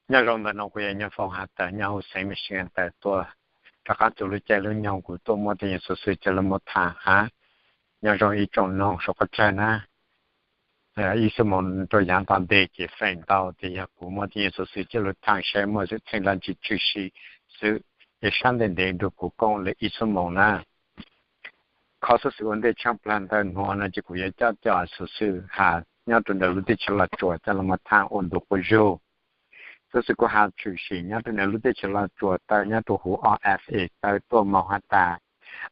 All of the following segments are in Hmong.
Nyob zoo ntawm no kuv yog Nyob Foom has tas nyob huv xeev Michigan tawm tuaj rov qab txug lub caij lub nyoog kuv tuaj muab tej nyuag xov xwm coj los tham hab. Nyob zoo ib tsoom noog suav qhov tsawg na. Ib xuab moos rua yaav tom ntej ces feem ntau tes yog kuv muab tej nyuag xov xwm coj los tham saib muaj xwm txheej dlaab tsi tshwm sim xwb, ces sab ntev ntev nrug kuv koom le ib xuab moos na. Qhov xov xwm ua ntej tshaaj plawg ntawm nuav no ces kuv yuav coj cov xov xwm has nyob rua ntawm lub teb chaws Los Tsuas coj los tham ua ntu quas zug. Xov xwm kuv has tshwm sim nyob rua ntawm lub teb chaws Los Tsuas tawm nyob rua huv O F A tawm tuaj moog has tas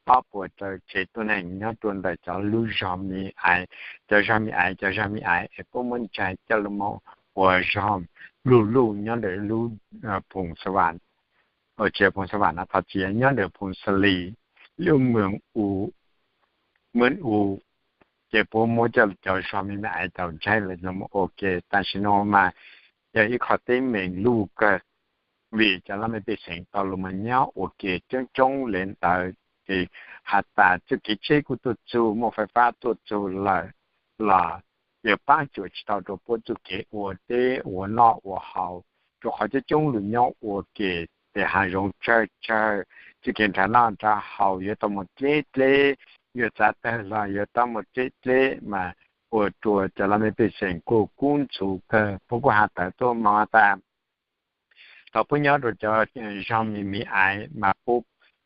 ob puas rau tsev tuab neeg nyob rua ntawm cov lub zog mi aiv, cov zog mi aiv, cov zog mi aiv es puab muab ntshai coj lug moog ua zog luj luj nyob ntawm lub Phoos Xas Vam, tsis Phoos Xas Vam no, thov txim, nyob ntawm Phoos Xas Lis, lub Mws U, ces puab muab coj cov zog mi aiv tau ntshai lawm no ua ke. Tam sim no mas yog ib qho teeb meem luj kawg, vim cov laj mej pej xeem tau lug moog nyob ua ke coob coob le ntawd, ces has tas txuj kev tsheb kuj tuaj txug, muaj fais fab tuaj txug lawm los yog paab cuam tsis tau rua puab txuj kev ua teb ua noj ua haus, rua qhov coob coob lug nyob ua ke, tes hav zoov tsawg tsawg, txuj kev nrhav noj nrhav haus yuav tau moog dleb dleb, yuav txav tawg los yuav tau moog dleb dleb mas ua rua cov laj mej pej xeem kuj kub ntxhuv kawg. Puab kuj has tawm tuaj moog has tas thaum puab nyob rua cov zog mi mi aiv mas puab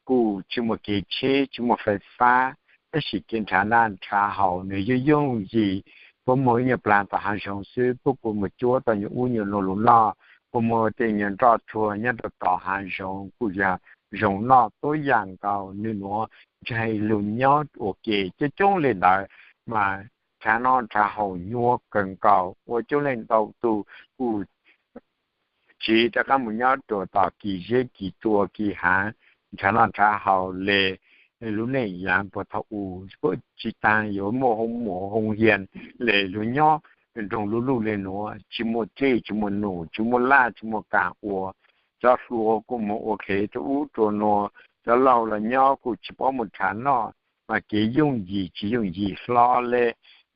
kuj tsis muaj kev tsheb, tsis muaj fais fab, tab sis kev nrhav noj nrhav haus nwg yooj yooj yim. Puab muaj ib nyuag plag tom hav zoov xwb puab kuj muaj cuab tau nyuag ub nyuag nuav lug noj, puab muaj tej nyuag nroj tsuag nyob rua tom hav zoov kuj yog zoo noj tuab yaam nkaus. Nwg nuav ntshai lug nyob ua ke coob coob le ntawd mas nrhav noj nrhav haus nyuaj kawg nkaus, ua coob leej ntau tug kuj tsiv rov qaab moog nyob rua tom kis zeb kis tsua kis hav, nrhav noj nrhav haus le lub neej yaav puag thaum u. Puab tsis taag yuav muaj hoo mum hoo hias le lug nyob nroog luj luj le nuav, tsis muaj dlej tsis muaj num tsis muaj laj tsis muaj kaam ua. Cov hluas kuj moog ua qhev rua ub rua nuav, cov laug los nyob kuj tsis paub moog nrhav noj, mas kev yooj yim tsis yooj yim hlo le.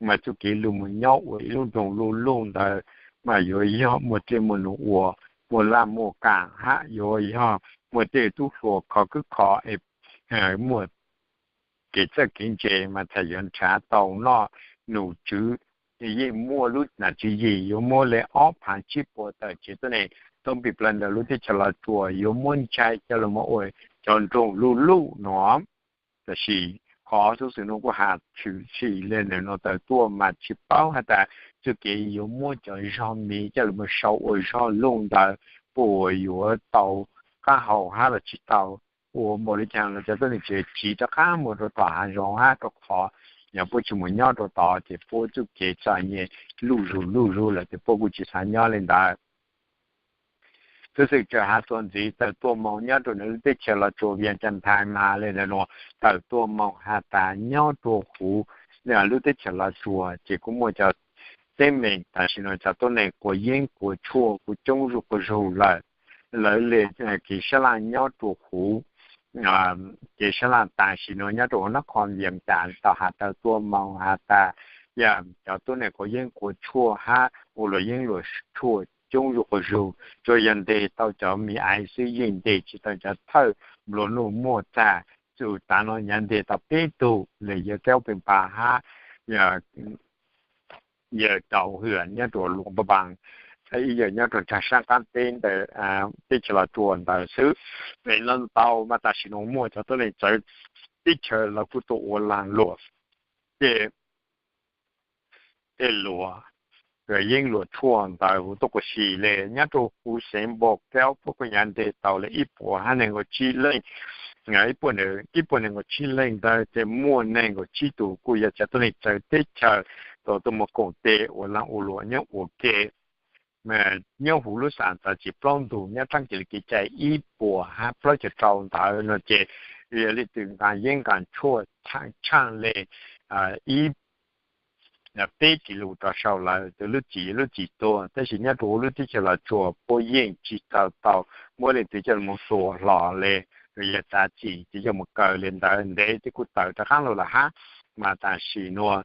Mas txuj kev lug moog nyob ua ib lub nroog luj luj ntawd mas yuav yog muaj dlej muaj num ua, muaj laj muaj kaam hab yuav yog muaj tej tub hluas khov kwb khov es muaj kev txawj kev ntse mas txhaj yuav nrhav tau noj num tswv. Yeej muaj lub nam tswv yim yuav muab le ob phaav tsib puas tawm tsev tuab neeg toob pim plawg ntawm lub teb chaws Los Tsuas yuav muab ntshai coj lug moog ua cov nroog luj luj no. Tab sis qhov xov xwm nuav kuj has tshwm sim le nwg nuav tawm tuaj mas tsis paub has tas txuj kev yuav muab cov zog mi coj lug moog sau ua zog luj ntawd puas yuav tau qaab hau hab los tsis tau. Ua npaum le caag los cov tuab neeg tseem tsiv rov qaab moog rua tom hav zoov hab, rua qhov yog puab tsis moog nyob rua tod ces puab txuj kev txom nyem luj zug luj zug lawm ces puab kuj tsis xav nyob le ntawd. Xov xwm tseem has txuas ntxiv tawm tuaj moog nyob rua ntawm lub teb chaws Los Tsuas, Vias Cas Nthais mas le ntawm nuav tawm tuaj moog has tas nyob rua huv lub teb chaws Los Tsuas ces kuj muaj cov teeb meem tam sim nuav cov tuab neeg quav yeeb quav tshuaj kuj coob zuj quav zug lawm. Lawv le kev sab laj nyob rua huv, kev sab laj tam sim nuav nyob rua huv nab qho Vias Cas tau has tawm tuaj moog has tas yog cov tuab neeg quav yeeb quav tshuaj hab ua luam yeeb luam tshuaj coob zuj quav zug, tsuas yog nteg tau cov mi aiv xwb, yeej nteg tsis tau cov thawj nplua nuj muaj txag. Txug tav no nyav nteg tau peb tug le yawg Kaub Pes Npas hab yawg Tau Hwm nyob rua Luam Npab Npaas, ib yawg nyob rua nraag saab qaab teb ntawm teb chaws Los Tsuas ntawd xwb. Pem no ntau mas tam sim nuav muaj cov tuab neeg txawv teb chaws los kuj tuaj ua laag luam, ces tej luam yeeb luam tshuaj ntawd huv tuaj quas si le. Nyob rua huv xeev Npau Kaub puab kuj nyav nteg tau le ib puas hab neeg nkaum tsib leej, ib puas neeg nkaum tsib leej ntawd ces muaj neeg nkaum tsib tug kuj yog cov tuab neeg txawv teb chaws tau tuaj moog koom tes ua laag ua luam nyob ua ke. Nyob huv lub xav txav tsis plaub ntug nyob tsaab kis le kev cai ib puas hab plaub caug rau ntawd no ces yog leej twg nqaa yeeb nqaa tshuaj tshaaj le ib peb kis lus rau saum lawm, tus lub txim lub txim tuag. Tab sis nyob rua huv lub teb chaws Los Tsuas puab yeej tsis tau tau muab leej twg coj moog tua hlo le, yog txav txim ces coj moog kaw le ntawd ntev tej kuj tawm rov qaab lug lawm hab. Mas tam sim nuav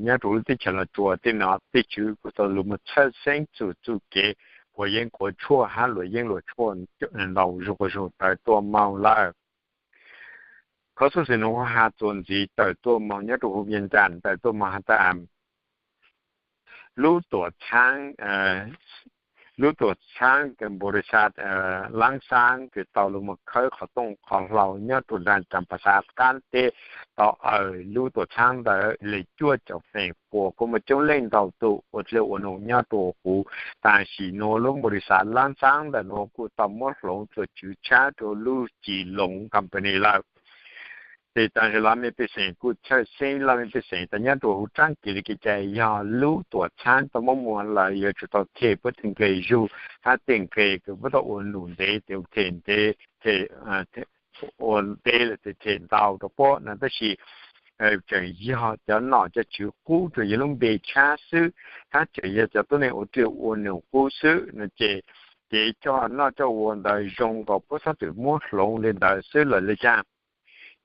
nyob rua lub teb chaws Los Tsuas tej no tej tswv kuj tau lug moog txhawb xeeb txug txuj kev quav yeeb quav tshuaj hab luam yeeb luam tshuaj ntau zuj quas zug tawm tuaj moog lawm. Qhov xuv xwm nuav has txuas ntxiv tawm tuaj moog nyob rua huv Vias Cas tawm tuaj moog has tas lub tuam txhaab, lub tuam txhaab npaus lis xav Laab Xaab kws tau lug moog khawb qhov tooj qhov hlau nyob rua nraag Caas Pas Xav qaab teb, tau aws lub tuam txhaab ntawd le cuaj caum feem pua kuj muaj coob leej ntau tug ua dlej ua num nyob rua huv. Tam sim nuav lub npaus lis xav Laab Xaab ntawm nuav kuj tau muab hloov txuas tswv tshab rua lub Ci Loos company lawm. Ces tam sim laj mej pej xeem kuj txhawj xeeb laj mej pej xeem tas nyob rua huv tsaab kis le kev cai yog lub tuam txhaab tau muab muag lawm yuav tsum tau them puab tej nqe zug hab tej nqe kws puab tau ua num ntev tes them ntev, ua ntev lawm tes them ntau rua puab no tab sis tseem yog cov nom cov tswv qub rua yawg lub npe tshab xwb, hab tseem yog cov tuab neeg ua dlej ua num qub xwb no ces kev coj noj coj ua ntawd zoo nkaus puab txhob txwm muab hloov le ntawd xwb lawm le caag.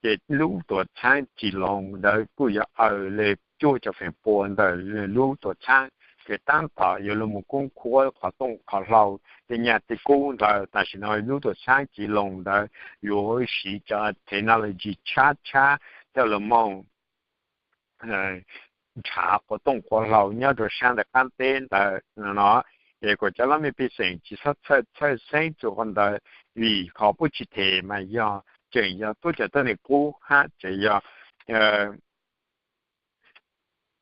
Ces lub tuam txhaab Ci Loos ntawd kuj yuav aws le cuaj caum feem pua ntawm lub tuam txhaab kws taab tom yuav lug moog kub khuab qhov tooj qhov hlau tej nyaj tej kub ntawd. Tam sim no lub tuam txhaab Ci Loos ntawd yuav siv cov technology tshab tshab coj lug moog nrhav qhov tooj qhov hlau nyob rua saab ntawm qaab teb ntawd no. Ces kuas cov laj mej pej xeem tsi txhob txhawj xeeb rua qhov ntawd, vim qhov puab tsi them mas yog tseem yog tuab cov tuab neeg qub hab tseem yog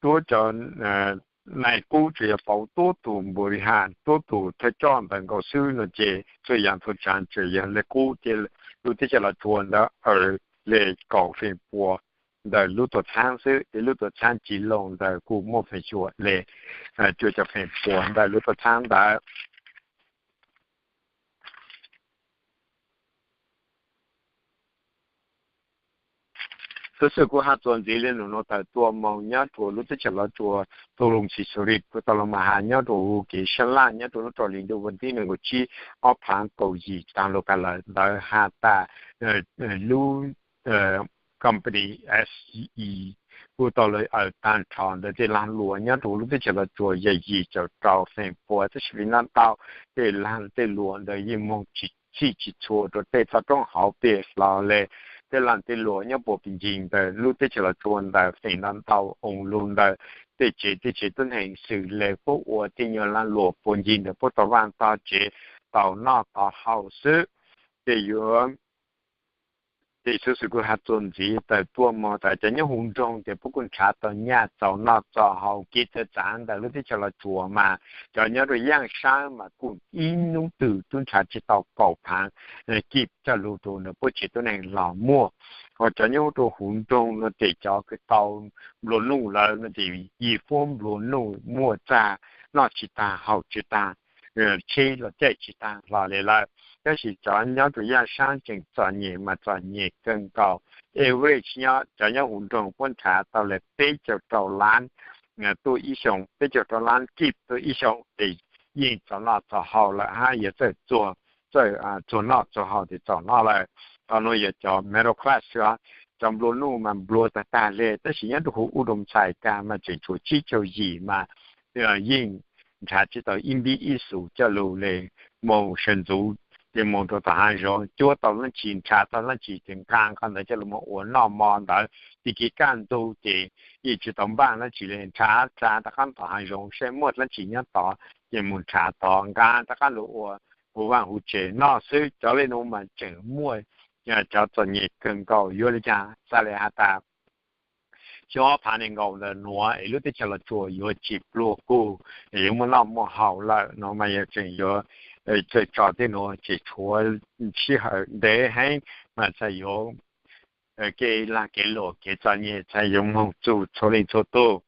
tuab cov nai qub tseem yog pauv tuab tug npaus lis xav tuab tug thawj coj ntawd nkaus xwb no ces txhua yaam txhua tsaav tseem yog le qub ces lub teb chaws Los Tsuas ntawd aws le kaum feem pua ntawm lub tuam txhaab xwb, ces lub tuam txhaab Ci Loos ntawd kuj muaj feem xyuam le cuaj caum feem pua ntawm lub tuam txhaab ntawd. Xuv xwm kuv has txuas ntxiv le num nuav tawm tuaj moog nyob rua lub teb chaws Los Tsuas, tug lug Xisurid kuj tau lug mas has nyob rua huv kev sab laj nyob rua lub rau li ntuj vas thib nees nkaum tsib ob phaav kaum yim taag lug kag lawm ntawd has tas lub company SE kuj tau lug aws taag nrho ntawm tej laag luam nyob rua lub teb chaws Los Tsuas yog yim caum rau feem pua tab sis vim noj ntau tej laag tej luam ntawd yeej moog tsis txhij tsis txhua rua tej toj roob hauv peg hlo le. Tej laag tej luam nyob puag pes ncig ntawm lub teb chaws Los Tsuas ntawd feem noj ntau oo lug ntawm tej tsev tej tsev tuab neeg xws le puab ua tej nyuas laag luam puag ncig ntawm puab tog vaaj tog tsev tau noj tau haus xwb. Ces yuav Ces xuv xwm kuv has txuas ntxiv tawm tuaj moog tas cov nyob huv nroog ces puab kuj nrhav tau nyaj txaus noj txaus haus kev txawv txav ntawm lub teb chaws Los Tsuas mas cov nyob rua yaaj saab mas kuj ib nub twg tub nrhav tsi tau kaum phaav kij coj lug rua ntawm puab tsev tuab neeg los muag. Ho cov nyob rua huv nroog no ces cov kws tau nplua nuj lawm no ces yim fuab nplua nuj muaj txag noj tsi taag haus tsi taag, tsheb los caij tsi taag hlo le lawm. Tab sis cov nyob rua yaaj saab tseem txom nyem mas txom nyem kawg nkaus. Average nyob cov nyob huv nroog puab nrhav tau le peb caug rau lab tuaj ib xyoos, peb caug rau lab kij tuaj ib xyoos ces yeej txaus noj txaus haus lawm hab yuav txawj txuag, txawj txuag noj txuag haus ces txaus noj lawm. Qhov nuav yog cov middle class, cov nplua nuj mas nplua tag tag le, tab sis nyob rua huv u doo txhais kag mas tseem tshuav tsib caug yim mas yeej nrhav tsi tau ib npib ib xus coj lug le moog sawv ntxuv, ces moog rua tom haav zoov cuab tau leej tsi nrhav tau leej tsi ces nqaa qhov ntawd coj lug moog ua noj mo ntawd. Tag kis kaj ntug ces yeej tsi tau npaaj leej tsi le, nrhav nrhav rov qaab tom haav zoov saib muaj leej tsi nyob tod ces moog nrhav tod, nqaa rov qaab lug ua huv vaaj huv tsev noj xwb. Cov le nuav mas tseem muaj cov txom nyem kawg nkaus. Yuav le caag xaav le has tas xyoo ob phaav nees nkaum ntawm nuav es lub teb chaws Los Tsuas yuav tsi pluag kug, yuav muaj noj muaj haus lawm no mas yog tseem yuav txawj tso tej nuav ces tshuav sij hawm ntev heev mas txhaj yuav kev lag kev luam kev txom nyem txhaj yuav moog txug txhua leej txhua tug.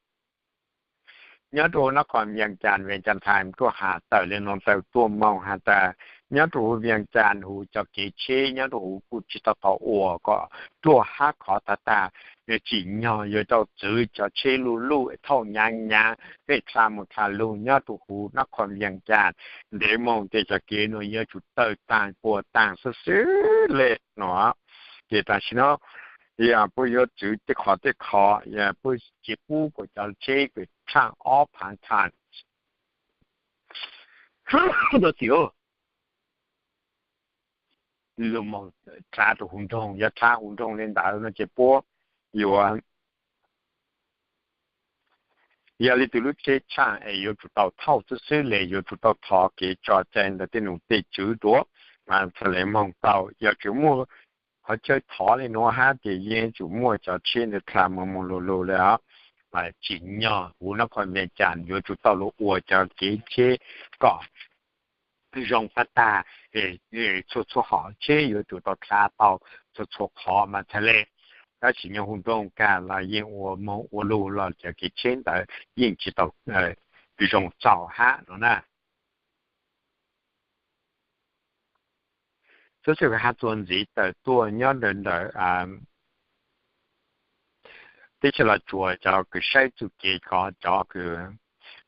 Nyob rua nab qhos Vias Cas, Vias Cas Times tuaj has tawm le nuav tawm tuaj moog has tas nyob rua huv Vias Cas huv cov kev tsheb nyob rua huv kuj tsi tau tau ua kom ruaj hab khov tag tag. Yuav tsim nyog yuav tau txwv cov tsheb luj luj thauj nyaav nyaav pheej dlha moog dlha lug nyob rua huv nab qhos Vias Cas ntev moog ces cov kev nuav yuav tsum tawg taag puas taag xwb xwb le no. Ces tam sim no puab yuav txwv tej qhov tej qhov, puab tsi pub kom cov tsheb kws tshaaj ob phaav tag Tus tim lug moog rhav rua huv nroog, yog rhav huv nroog le ntawd no ces puab yuav yog le tug lub tsheb tshaaj es yuav tsum tau thauj xwb xwb le yuav tsum tau thov kev tso cai ntawm tej num tej tswv dua. Mas txhad le moog tau yog tsi muaj qhov chaw thov le nuav hab ces yeej tsum muaj cov tsheb ntawd dlha moog moog lug lug le os. Mas tsim nyog huv nab qhov Vees Cas yuav tsum tau lug ua cov kev tsheb kom zoo pab tag, txhua txhua hom tsheb yuav tsum tau dlha tau txhua txhua qhov mas txhad le. Tab sis nyob huv nroog kag los yeej ua moog ua lug los cov kev tsheb ntawd yeej tsi tau zoo txaus hab no na. Xov xwm has txuas ntxiv tawm tuaj nyob ntawm teb chaws Los Tsuas cov kws saib txuj kev ko, cov kws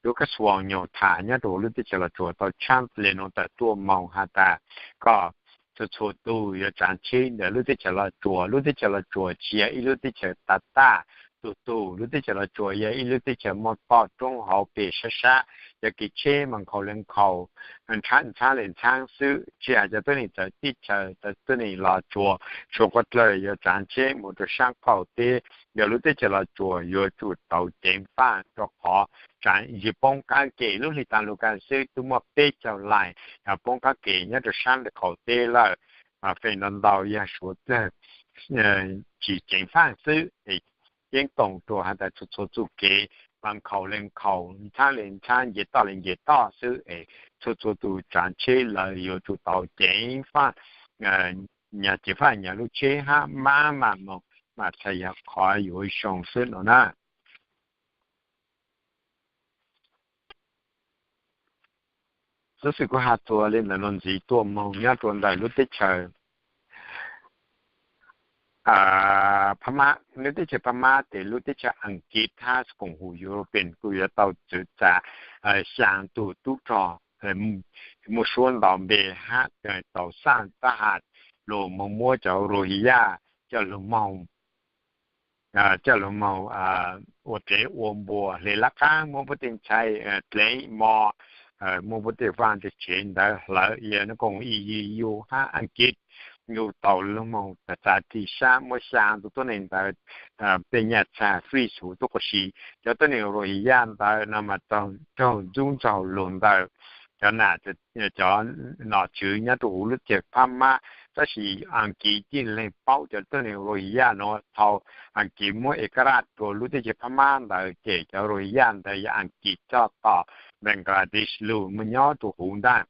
lub kas xuas nyoog tham nyob rua huv lub teb chaws Los Tsuas tau tshaj le nuav tawm tuaj moog has tas kom txhua txhua tug yuav tsaav tsheb ntawm lub teb chaws Los Tsuas. Lub teb chaws Los Tsuas tsi yog ib lub teb chaws taag tag, tug tug lub teb chaws Los Tsuas yog ib lub teb chaws muaj toj roob hauv pes sab sab, cov kev tsheb mas nkhaus le nkhaus, ntxhaab le ntxhaab xwb. Tsi has cov tuab neeg txawv teb chaws, cov tuab neeg Los Tsuas suav qhuav dlawg yuav tsaav tsheb mus rua saab qaum teb, yog lub teb chaws Los Tsuas yuav tsum tau ceev faaj rua qhov tsaav tsi poob qaab kev. Lub hli taag lug kag xwb twb muaj peb caug laim poob qaab kev nyob rua saab qaum teb lawm. Feem ntau ntau yog suav dlawg tsi ceev faaj xwb. Ceeb toom rua has tas txhua txhua txuj kev mas nkhaus le nkhaus, ntxhaab le ntxhaab, nce toj le nce toj xwb es txhua txhua tug tsaav tsheb lawv yuav tsum tau ceev faaj, nyag ceev faaj nyag lub tsheb hab maj mam moog mas txhad yog qhov yuav zoo xwb no na. Xov xwm kuv has txuas le ntawm nuav ntxiv tuaj moog nyob rua ntawm lub teb chaws Phab Mab. Lub teb chaws Phab Mab tes lub teb chaws Askiv hab koom hum European kuj yuav tau txwv txav xyaa tug tub rog muaj suab nto npe hab tau xaj tab has lug moog muab cov Rohingya coj lug moog coj lug moog ua tsev ua npua hle lab qaab, muab puab tej ntxhais dleev mo, muab puab tej vaaj tej tsev ntawd hlawv. Yog nub koom Iziv yug hab Askiv yug tau lug moog txav txim sab muab xyaa tug tuab neeg ntawd tej nyaj txag freeze huv tub quas si. Cov tuab neeg Rohingya ntawd no mas raug ntxub ntxaug lug ntawm cov nam cov nom tswv nyob rua huv lub teb chaws Phab Mab, tab sis Askiv tib leeg paub cov tuab neeg Rohingya nuav. Thaus Askiv muab ekarat rua lub teb chaws Phab Mab ntawd ces cov Rohingya ntawd yog Askiv coj tom Bangladesh lug muaj nyob rua huv ntag.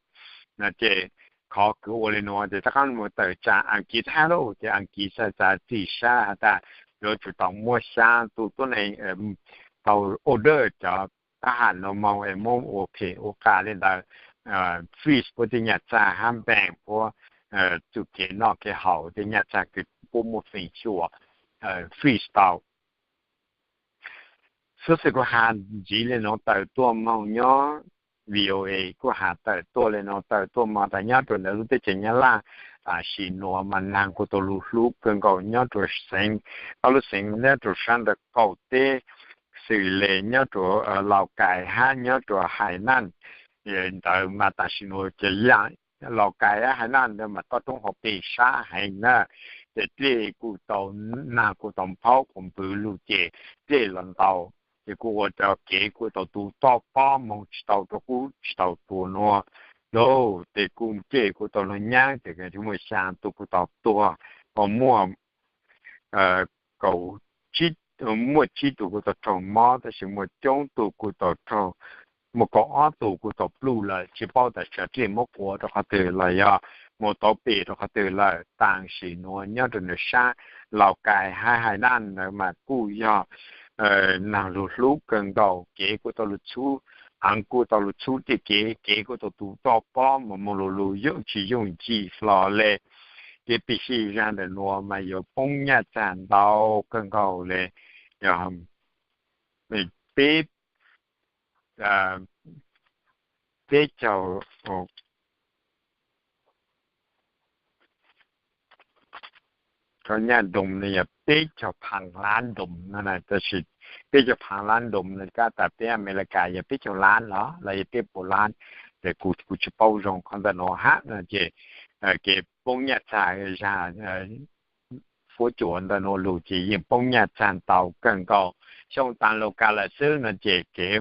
Ces qhov kws ua le nuav ces rov qaab mus tawm tsaam Askiv hab lauj, ces Askiv txawm txav txim sab has tas yuav tsum tau muab xyaa tug tuab neeg tau order cov tab has nuav moog es muab ua phem ua qas le ntawd, freeze puab tej nyaj txag hab ban puab txuj kev noj kev haus tej nyaj txag kws puab muaj feem xyuam freeze tau. Xov xwm kuv has ntxiv le nuav tawm tuaj moog nyob VOA kuj has tawm tuaj le nuav tawm tuaj moog tas nyob rua ntawm lub teb chaws Nyab Laj tam sim nuav mas naag kuj tau lug hlub kawg nkaus nyob rua xeev, ob lub xeev nyob rua saab ntawm qaum teb xws le nyob rua Laus Kais hab nyob rua Hais Naj ntawd mas tam sim nuav ces Laus Kais hab Hais Naj ntawd mas toj roob hauv pes sab heev na. Ces dlej kuj tau, naag kuj tau nphaub kuj npws lug ces dlej los ntau, ces kuj ua cov kev kuj tau tu toj pob moog tsis tau rua kub tsis tau rua nuav. Lauj, ces kuj dlej kuj tau lug nyaab ces muaj xyaa tug kuj tau tuag, muaj kaum, muaj tsib tug kuj tau raug mob, tab sis muaj coob tug kuj tau raug, muaj kaum ob tug kuj tau pluj lawm. Tsis paub tas tsam dlej muab quav rua qhov twg los yog mus tau pem rua qhov twg lawm. Tam sim nuav nyob rua ntawm saab Laus Kais hab Hais Naj ntawd mas kuj yog naag lug hlub kawg nkaus, kev kuj tau lug txhub, aav kuj tau lug txhub tej kev, kev kuj tau tu toj pob mas moog lug lug yooj tsis yooj yim hlo le. Kev pes sij zaag ntawm nuav mas yuav poob nyaj txag ntau kawg nkaus le. Yog peb, peb caug, nyaj doos no yog peb caug phaav lab doos no, tab sis peb caug phaav lab doos no kab tas peb Amelikas yog peb caug lab los los yog peb puas lab. ces kuv kuv tsis paub zoo qhov ntawm nuav hab no ces kev poob nyaj txag zag fuab cuam ntawm nuav lug ces yeej poob nyaj txag ntau kawg nkaus. Xyoo taag lug kaaj lawm xwb no ces kev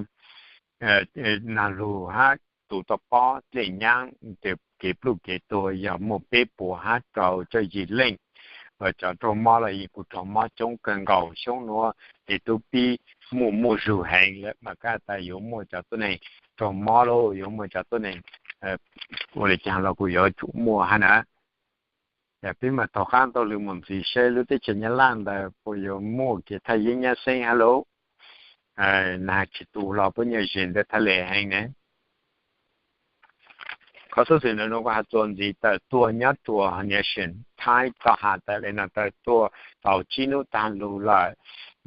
nag lug hab tus tau pob dlej nyaab, kev pluj kev tuag yog muaj peb puas hab rau tsawg yim leej. Cov raug mob los yeej kuj raug mob coob kawg nkaus. Xyoo nuav ces tub pib muaj muaj zug heev lawm mas kaaj tas yuav muaj cov tuab neeg raug mob lauj, yuav muaj cov tuab neeg ua le caag los kuj yuav tsum muaj hab na. Peb mam taug qaab taug lw mus ntxiv seb lub teb chaws Nyab Laj ntawd puas yuav muaj kev thaj yeeb nyab xeeb hab lauj. Nag tsis tu hlo puab nyuaj zig ntawd thaj le heev ne. Qhov xub xwm ntawm nuav kuv has txuas ntxiv tawm tuaj nyob rua Nation Times tau has tawm le nuav tawm tuaj tau tsib nub taag lug lawm,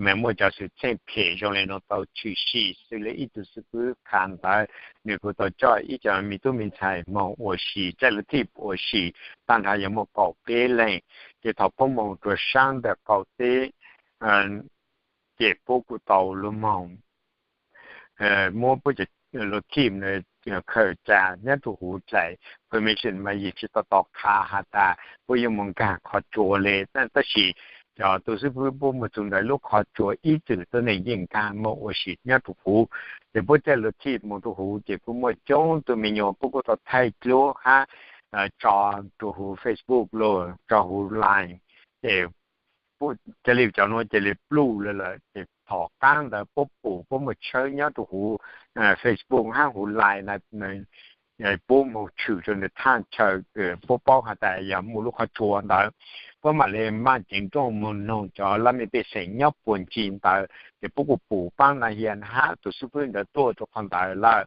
mas muaj cov xwm txheej phem zoo le nuav tau tshwm sim xws le ib tug xib fwb khav ntawd, nwg kuj tau coj ib co me tub me ntxhais moog ua si, caij lub thij ua si, tag nrho yog muaj kaum peb leej. Ces thaum puab moog rua saab ntawm qaum teb ces puab kuj tau lug moog muab puab cov lub thij khaws ca nyob rua huv dlaim permission mas yeej tsis tau tau qha has tas puab yuav moog nkaag qhov tsua le. Tab sis cov tug xib fwb puab moog txug ntawm lub qhov tsua ib txwm tuab neeg yeej nkaag moog ua si nyob rua huv. Ces puab caij lub thij moog rua huv ces kuj muaj coob tug me nyuam puab kuj tau thaij dluab hab tso rua huv Facebook los tso huv Line. Ces cia li cov nuav cia li pluj le lawm ces thaum qaab ntawd puab pum puab muaj tshawb nyob rua huv Facebook hab huv Line na, puab moog tshwm rua ntawm thaj chaw puab paub has tas yog muaj lub qhov tsua ntawd. Puab mam le maj ceev nrooj moog noog cov laj mej pej xeem nyob puag ncig ntawd ces puab kuj pum paab na hias hab tug xib fwb ntawd tuaj rua qhov ntawd lawm.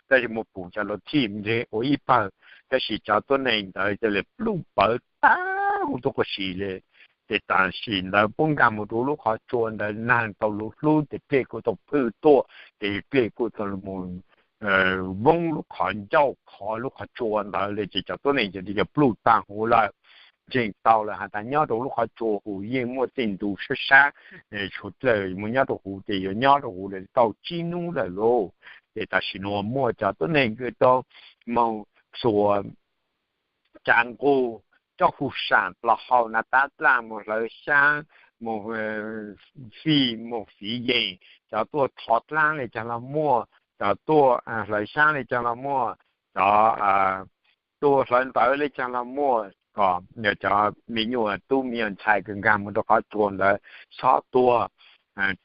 Tab sis moog pum cov lub thij ntseg ua ib pawg, tab sis cov tuab neeg ntawd cia li pluj pawv tag huv tuaj quas si le. Ces tam sim ntawd puab nkaag moog rua lub qhov tsua ntawd, naag tau lub hlub ces dlej kuj tau phwj tuaj ces dlej kuj tau moog voob lub qhov ncauj khov lub qhov tsua ntawd le ces cov tuab neeg ces pluj taag huv lawm. Ntseeg tau lawm has tas nyob rua lub qhov tsua huv yeej muaj tej ntu sab sab, tshuav dlawg moog nyob rua huv ces yuav nyob rua huv le tau tsib nub lawm lauj. Ces tam sim nuav muaj cov tuab neeg kws tau moog xuas ca nqug coj huv saam los hau na tab dlaaj moog hlawv xyaab, moog fij, moog fiv yees, cov tuaj thov dlaab le caag los muaj, cov tuaj hlawv xyaab le caag los muaj, cov tuaj hlawv ntawv le caag los muaj, kom cov me nyuam tub me nyuam ntxhais kws nkaag moog rua qhov tsua ntawd xob tuag.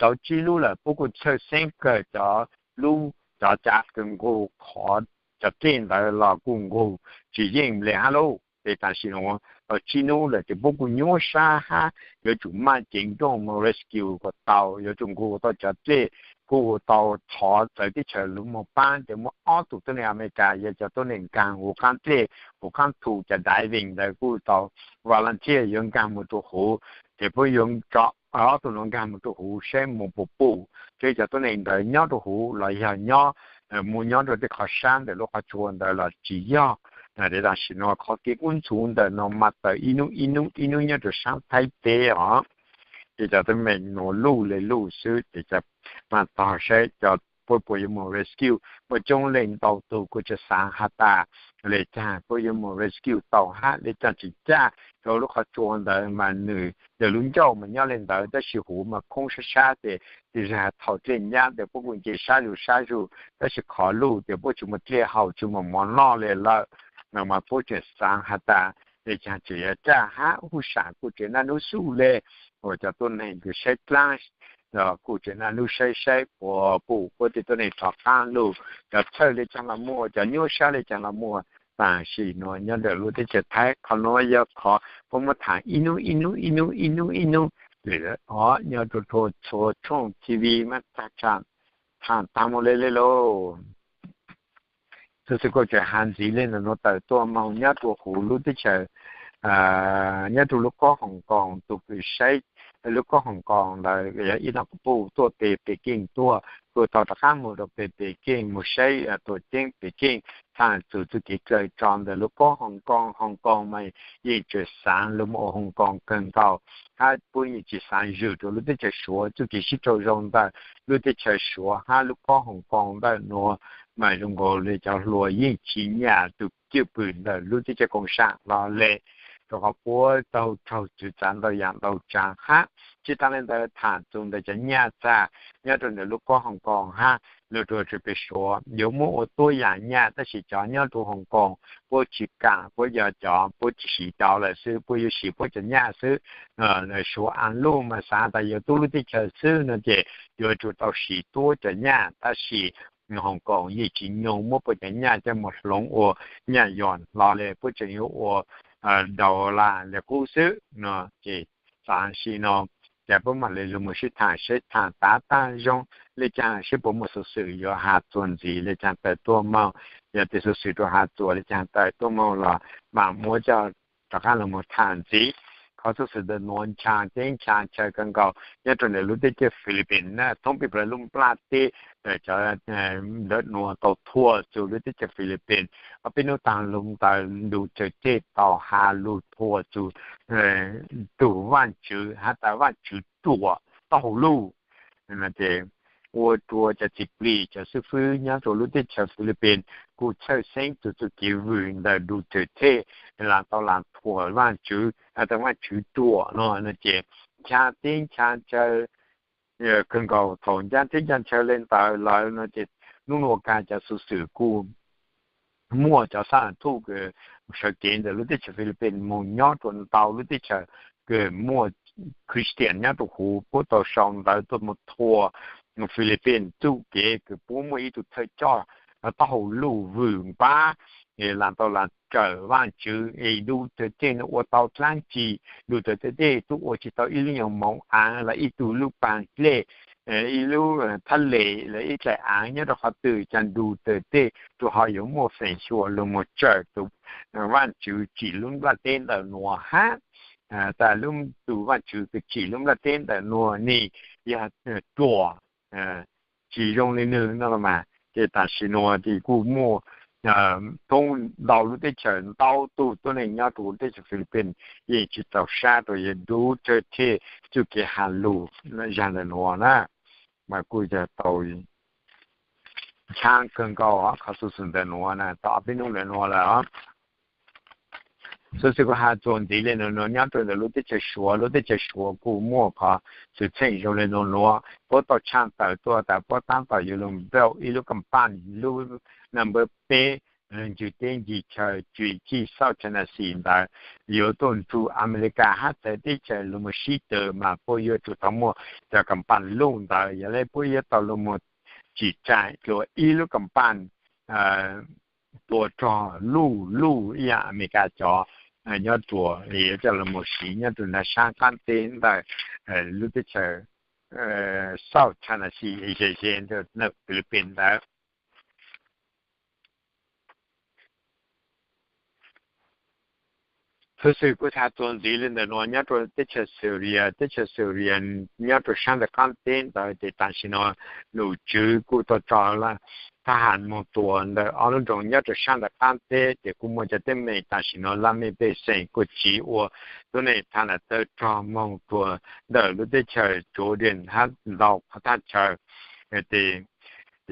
Rau tsib lub lawm puab kuj txhawj xeeb kawg cov lub, cov ca kws nqug khov cov dlej ntawd los kuj nqug tsis yeej le hab lauj. Ces tam sim nuav tau tsib nub lawm ces puab kuj nyuaj sab hab yuav tsum maj ceev nrooj moog rescue kom tau, yuav tsum nqug tau cov dlej. Kuj tau thov txawv teb chaws lug moog paab ces muaj ob tug tuab neeg Amelikas yog cov tuab neeg nkaag huv qaab dlej, huv qaab thu, cov diving ntawd kuj tau volunteer yuav nkaag moog rua huv. Ces puab yuav tso ob tug nuav nkaag moog rua huv saib moog puas pum seb cov tuab neeg ntawd nyob rua huv los yog nyob, muaj nyob rua tej qhov sab ntawm lub qhov tsua ntawd los tsis yog. Tam sim nuav qhov kev kub ntxhuv ntawm nuav mas tawm ib nub ib nub ib nub nyob rua saab Thaib teb os. Ces cov tuab neeg nuav luj le luj xwb ces mas tog saib cov puab puas yuav moog rescue. Muaj coob leej ntau tug kuj tsi xaav has tas le caag puab yuav moog rescue tau hab le caag tsis caj rua lub qhov tsua ntawd mas nwg yog lub ncauj mas nyob le ntawd tab sis huv mas khoob sab sab ces tej zag thaum dlej nyab tes puab kuj nce sab zug sab zug tab sis qhov luj tes puab tsis muaj dlej haus tsis muaj mov noj le lawm. No mas puab tseem xaav has tas le caag tseem yuav caj hab huv saam kuj tseem naj nub xuj le uas cov tuab neeg kws saib dlaab kuj tseem naj nub saib saib puas pum puab tej tuab neeg rov qaab lug, cov txhawj le caag los muaj, cov nyuaj sab le caag los muaj. Tam sim nuav nyob ntawm lub teb chaws Thaib qhov nuav yog qhov puab muab thaam ib nub ib nub ib nub ib nub ib nub, nyob rua txhua tshooj TV mas thaam taag mus le le lauj. Txhua txhua kauj tseem has ntxiv le ntawm nuav tawm tuaj moog nyob rua huv lub teb chaws, nyob rua lub koob Hong Kong, tug kws saib lub koob Hong Kong ntawd yog ib tug puj tuaj peg Peking tuaj, kuj tau rov qaab moog rua peg Peking moog saib tuam ceeb Peking. txhaj txug txuj kev dlaws tso ntawm lub pob Hoo Koos. Hoo Koos mas yeej tseem xaav lug moog ua Hoo Koos kawg nkaus, hab puab yeej tsi xaav zwm rua lub teb chaws Suav txuj kev sib raug zoo ntawm lub teb chaws Suav hab lub pob Hoo Koos ntawm nuav mas zoo nkaus le cov hluas yeej tsi nyam tug cwj pwm ntawm lub teb chaws Koom Saam hlo le, rua qhov puab tau raug txwv txav ntau yaam ntau tsaav hab. Tsi taag le ntawd, thaam txug ntawm cov nyaj txag nyob rua ntawm lub pob Hoo Koos hab lug rua peb Suav yuav muab ua tuab yaam nyaj, tab sis cov nyob rua Hoo Koos puab tsi kaam, puab yog cov puab tsi siv cov lawm xwb, puab yuav siv puab cov nyaj xwb. Suav aav luj mas xaav tas yuav tub lub teb chaws xwb no ces yuav tsum tau siv tuab cov nyaj, tab sis Hoo Koos yeej tsi nyoo muab puab cov nyaj coj moog hloov ua nyaj yuam hlo le, puab tseem yuav ua daus las le qub xwb no. Ces tam sim no ces puab mam le lug moog sib thaam seb thaam tav taag zoo le caag, seb puas muaj xuv xwm yuav has txuas ntxiv le caag tawm tuaj moog. Yog tes xuv xwm rua has txuas le caag tawm tuaj moog los mam muab coj rov qaab lug moog thaam ntxiv. Qhov xuv xwm ntawm nuav ncha teb ncha chaw kawg nkaus nyob rua ntawm lub teb chaws Philippines na, thoob peb plawg lub nplaj teb, cov ntawm nuav tau thuam txug lub teb chaws Philippines. Ob peb nub taag lug ntawd Duterte tau has lug thuam txug tug vaajtswv has tas vaajtswv ruam taub hau luj. Ua rua cov txiv plig cov xib fwb nyob rua lub teb chaws Philippines kuj txhawj xeeb txug txuj kev vwm ntawm Duterte, lam tau lam thuam vaajtswv has tas vaajtswv ruam no no ces ncha teb ncha chaw kawg nkaus. Thaum ncha teb ncha chaw le ntawd lawm no ces nub nuav kag cov xuv xwm kuj muaj cov xab thuj sawv kev ntawm lub teb chaws Philippines moog nyob rua ntau lub teb chaws kws muaj Christian nyob rua huv, puab tau sau ntawv tuaj moog thuam Philippines txuj kev kws puab muaj ib tug thawj coj taub hau luj vwm npab, lam tau lam rawm vaajtswv es Duterte no ua tau dlaab tsi. Duterte tub ua tsi tau ib lub nyuag moov aav los ib tug lub paag dlej, ib lub thab les los ib dlaim aav nyob rua qhov twg, caag Duterte tub ho yuav muaj feem xyuam lug moog txhawb tug vaajtswv tsim lub nplaj teb ntawm nuav hab. Tas lub tug vaajtswv kws tsim lub nplaj teb ntawm nuav nwg yog ruam, tsis zoo le nwg no los mas. Ces tam sim nuav ces kuj muaj thoob ntau lub teb chaws ntau tug tuab neeg nyob rua teb chaws Philippines yeej tsis txaus sab rua yawg Duterte txuj kev has lug zag ntawm nuav na, mas kuj yog tau nchaab kawg nkaus qhov xuv xwm ntawm nuav na tau ob peb nub ntawm nuav lawm. Xuv xwm kuv has txuas ntxiv le nuav nuav nyob rua ntawm lub teb chaws Suav, lub teb chaws Suav kuj muaj qhov xwm txheej zoo le nuav nuav, puab tau tshaj tawm tuaj tas puab taab tom yuav lug build ib lub kampaaj lub number peb ntsws teb ntsws chaw tswv yim South China Sea ntawd yuav tuaj nrug Amelikas hab txawv teb chaws lug moog sib tw mas puab yuav tsum tau muaj cov kampaaj luj ntawd. Yog le puab yuav tau lug moog tsim tsaam dlua ib lub kampaaj tua rog luj luj ib yaam Amelikas cov nyob rua, yuav coj lug moog siv nyob rua nraag saab qaab teb ntawm lub teb chaws South China Sea ze ze ntawm Philippines ntawd. Xuv xwm kuv has txuas ntxiv le ntawm nuav nyob rua teb chaws Syria, teb chaws Syria nyob rua saab ntawm qaab teb ntawd ces tam sim nuav nom tswv kuj tau tso thab has moog tua ntawm ob lub nroog nyob rua saab ntawm qaab teb ces kuj muaj cov teeb meem tam sim nuav laj mej pej xeem kuj tsiv ua tuab neeg thav nam tawv rog moog rua ntawm lub teb chaws Jordan hab ntau qhov thaj chaw. Ces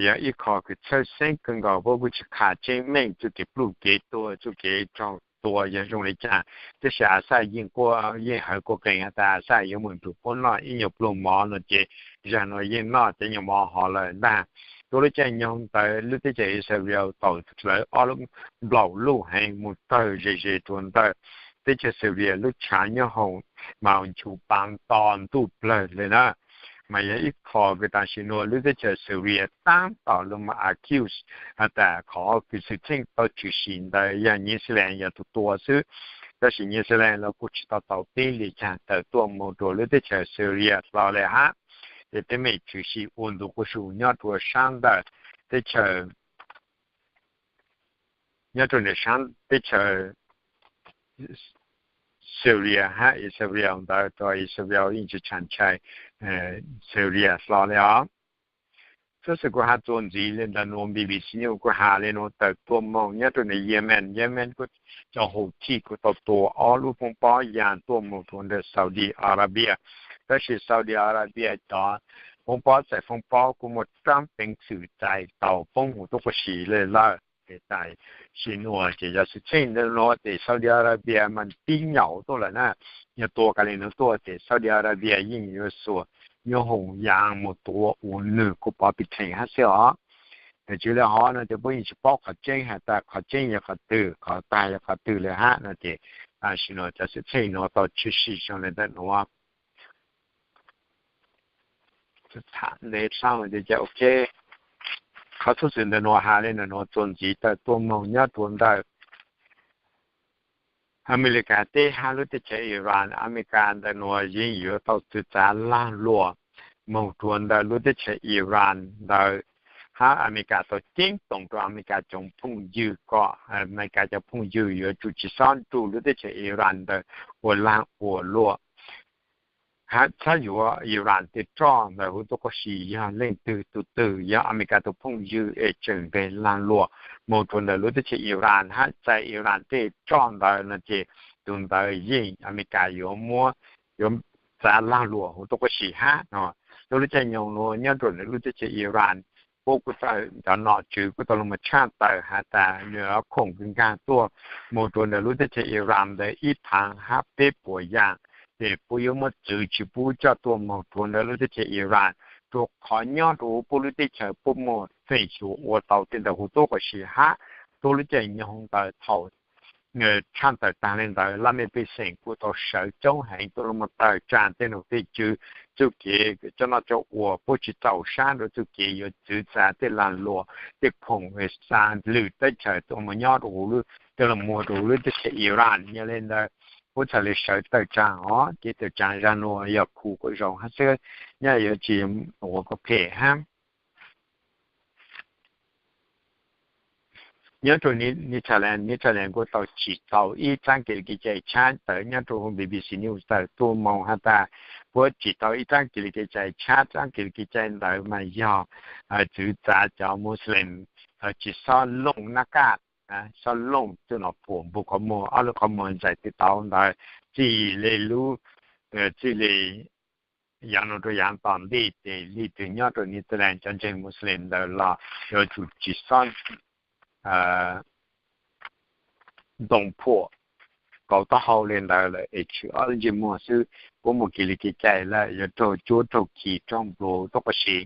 yog ib qho kws txhawj xeeb kawg nkaus, puab kuj tsis qha tseeb meej txuj kev pluj kev tuag txuj kev raug tua yog zoo le caag. Tab sis Assad yeej quaj yeej hawv quaj qees has tas Assad yuav moog nrug puab noj ib nyuag pluag mov no ces zag nuav yeej noj cov nyuag mov hov lawm ntag. Rua lub caij nyoog ntawd lub teb chaws Israel tau dlawv ob lub nplaum luj heev moog tawg ze ze rua ntawm teb chaws Syria lub tshav nyob hoom mas nchu pa nto ntuj plawg le na. Mas yog ib qho kws tam sim nuav lub teb chaws Syria taab tom lug moog accuse has tas qhov kws xwm txheej tau tshwm sim ntawd yog New Zealand yog tug tua xwb, tab sis New Zealand los kuj tsis tau tau teb le caag tawm tuaj moog rua lub teb chaws Syria hlo le hab. Ces teeb meem tshwm sim ua ntu quas su nyob rua saab ntawm teb chaws nyob rua nram saab teb chaws Syria hab Israel ntawd, rua Israel yeej tsis tshaj ntshai Syria hlo le os. Xov xwm kuv has txuas ntxiv li ntawm nuav, B B C News kuj has li nuav, tawm tuaj moog nyob rua ntawm Yemen, Yemen kuj cov Houthi kuj tau tua ob lub foob pob yaam tuaj moog rua ntawm Saudi Arabia. Tab sis Saudi Arabia cov foob pob txais foob pob kuj muaj raab peev xwm txais tau poob huv tuab quas si le lawm. Tam sim nuav ces yog xwm txheej nuav ces Saudi Arabia mas tib nyaum tuaj lawm na, yog tua kag li nuav tuaj ces Saudi Arabia yeej yuav xuas nyooj hoom yaav moog tua ua nwg kuj pov pib theem hab xwb os. Tsis li hov no ces puab yeej tsis paub qhov tseeb has tas qhov tseeb yog qhov twg, qhov tag yog qhov twg le hab no ces tam sim nuav cov xwm txheej nuav tau tshwm sim zoo le ntawm nuav. Qhov xov xwm ntawm nuav has le ntawm nuav, txuas ntxiv tawm tuaj moog nyob rua ntawm Amelikas teb hab lub teb chaws Iran. Amelikas ntawm nuav yeej yuav tau txwv txav laag luam moog rua ntawm lub teb chaws Iran ntawd, hab Amelikas tau ceeb toom rua Amelikas cov phooj ywg kom Amelikas cov phooj ywg yuav tsum tsis xob nrug lub teb chaws Iran ntawd ua laag ua luam. Hab txhab yuav Iran tej roj ntawm huv tuab quas si yog leej twg tug twg, yog Amelikas tug phooj ywg es tseem nqeg laag luam moog rua ntawm lub teb chaws Iran hab txais Iran tej roj ntawd no ces tug ntawd yeej Amelikas yuav muab, yuav txav laag luam huv tuab quas si hab no. Tuab lub caij nyoog nuav nyob rua ntawm lub teb chaws Iran, puab kuj tau, cov nom tswv kuj tau lug moog tshaj tawm has tas nws yuav khoom kws nkaag tuaj moog rua ntawm lub teb chaws Iran ntawd ib phaav hab peb puas yaam, ces puab yuav muab txwv tsis pub coj tuaj moog rua ntawm lub teb chaws Iran, rua qhov nyob rua huv puab lub teb chaws puab muaj feem xyuam ua tau tej ntawd huv tuab quas si hab. Tuab lub caij nyoog ntawd thaum tshaj tawm taag le ntawd, laj mej pej xeem kuj tau sawv coob heev tuaj lug moog tawm tsaam tej nom tej tswv, txuj kev coj noj coj ua puab tsis txaus sab rua txuj kev yuav txwv txav tej laag luam, tej khoom xa lwm teb chaws tuaj moog nyob rua huv, tuaj lug muag rua huv lub teb chaws Iran. Yog le ntawd puab txhad le sawv tawm tsaam os, kev tawm tsaam zag nuav yog khu kuj zoo hab xwb, nyob yuav tsis ua kuj phem hab. Nyob rua Netherlands, Netherlands kuj tau tsim tau ib txaab kev li kev cai tshab tawm nyob rua huv B B C News tawm tuaj moog has tas puab tsim tau ib txaab kev li kev cai tshab, txaab kev li kev cai ntawd mas yog txwv txav cov Muslim tsis xob looj nab kaj, xob looj txuj nom puam npug qhov muag, ob lub qhov muag ntxais tw tauv ntawd, txij le lub, txij le yaav nuav rua yaav tom ntej ces leej twg nyob rua Netherlands cov ntseeg Muslim ntawd los yuav tsum tsis xob ntoo phuam, kauv taub hau le ntawd lawm es tshwm ob lub ntsej muag xwb. Puab muaj kev li kev cai lawm yuav raug cuab raug khi raug nplua tuab quas si.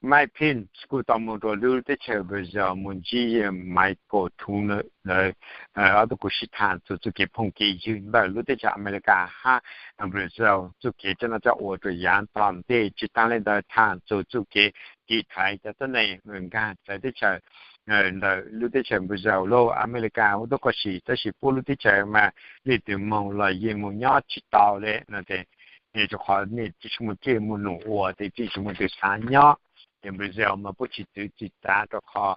Mike Pence kuj tau moog rua lub teb chaws Brazil moog ntsib Michael Turner ntawd, ob tug kuj sib thaam txug txuj kev phooj kev ywg ntawm lub teb chaws Amelikas hab Brazil txuj kev coj noj coj ua rua yaav tom ntej. Tsis taag le ntawd thaam txug txuj kev tiv thaiv cov tuab neeg nkaag txawv teb chaws ntawm lub teb chaws Brazil lub Amelikas huv tuab quas si, tab sis puab lub teb chaws mas leej twg moog los yeej moog nyob tsis tau le no ces, rua qhov nej tsis muaj dlej muaj num ua ces tsis muaj tug xaav nyob. Ces Brazil mas puab tsis txwv tsis txav rua qhov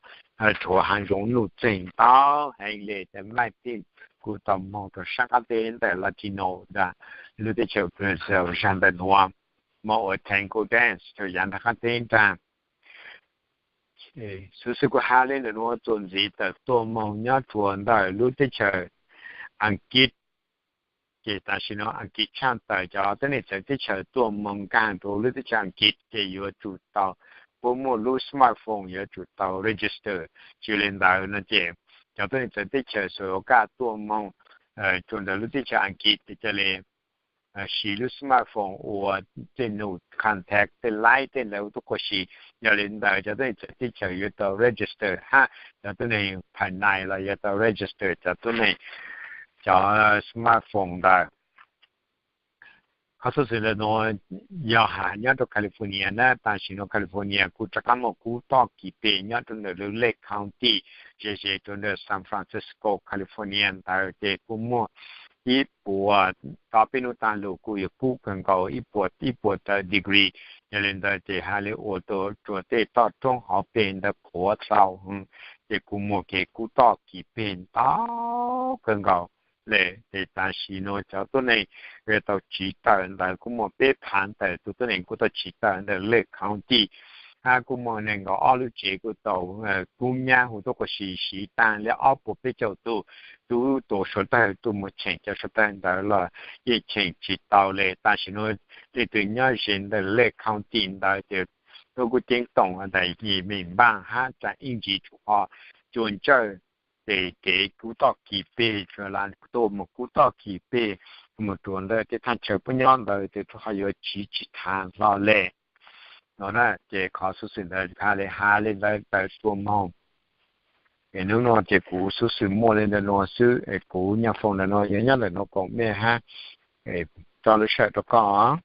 rhuav haav zoov nuj txeeg ntau heev le. Ces Mike Pence kuj tau moog rua saab qaab teb ntawm Latino nram lub teb chaws Brazil zag ntawm nuav, moog ua tango dance rua yaav nraag qaab teb nraag. Xuv xwm kuv has le ntawm nuav txuas ntxiv tawm tuaj moog nyob rua ntawm lub teb chaws Ankit. Ces tam sim nuav Ankit tshaj tawm cov tuab neeg txawv teb chaws tuaj moog nkaag rua lub teb chaws Ankit ces yuav tsum tau, puab muaj lub smartphone yuav tsum tau register. Tsis le ntawd no ces cov tuab neeg txawv teb chaws xuas ua kaj tuaj moog rua ntawm lub teb chaws Ankit ces ca le siv lub smartphone ua tej num contact tej laib tej ntawd huv tuab quas si. Yog le ntawd cov tuab neeg txawv teb chaws yuav tau register hab cov tuab neeg phais nais los yuav tau register cov tuab neeg cov smartphone ntawd. Qhov xuv xwm ntawm nuav yog has nyob rua California na, tam sim nuav California kuj rov qaab muaj kub toj kis peg nyob rua ntawm lub Lake County, ze ze rua ntawm San Francisco, California ntawd ces kuj muaj ib puas, tau peb nub taag lug kuj yuav kub kawg nkaus ib puas, ib puas tawm degree. Yog le ntawd ces has le ua rua tej toj roob hov peg ntawd qhuav tau, ces kuj muaj kev kub toj kis peg ntau kawg nkaus le. Ces tam sim nuav cov tuab neeg tau tsiv tawm ntawd kuj muaj peb phaav tawm tug tuab neeg kuj tau tsiv tawm ntawm Lake County. hab kuj muaj nees nkaum ob lub tsev kuj tau kub nyab hu tuaj quas si siv taag le ob puas peb caug tug tub tuav suav dawg tuaj mus cheem cov suav dawg ntawd los yeej cheem tsis tau le. Tam sim nuav leej twg nyob ze ntawm lej county ntawd ces lub kub ceeb toom ntawm yim mem npaaj hab tsaam ib ntsis tsuas ho cua ntsawj ces kev kub toj kis peg, tuaj mus kub toj kis peg, mus rua ntawm tej thaaj chaw puab nyob ntawd ces tub ho yuav tsiv tsis thav hlo le no na. Ces qhov xuv xwm ntawd ha le ha le ntawd tawm tuaj moog. Es nub nua ces kuv xuv xwm muaj le ntawm nua xwb, kuv nyaj foom ntawm nua yuav nyob ntawm nua koom mej hab tso lub sij hawm rua koj.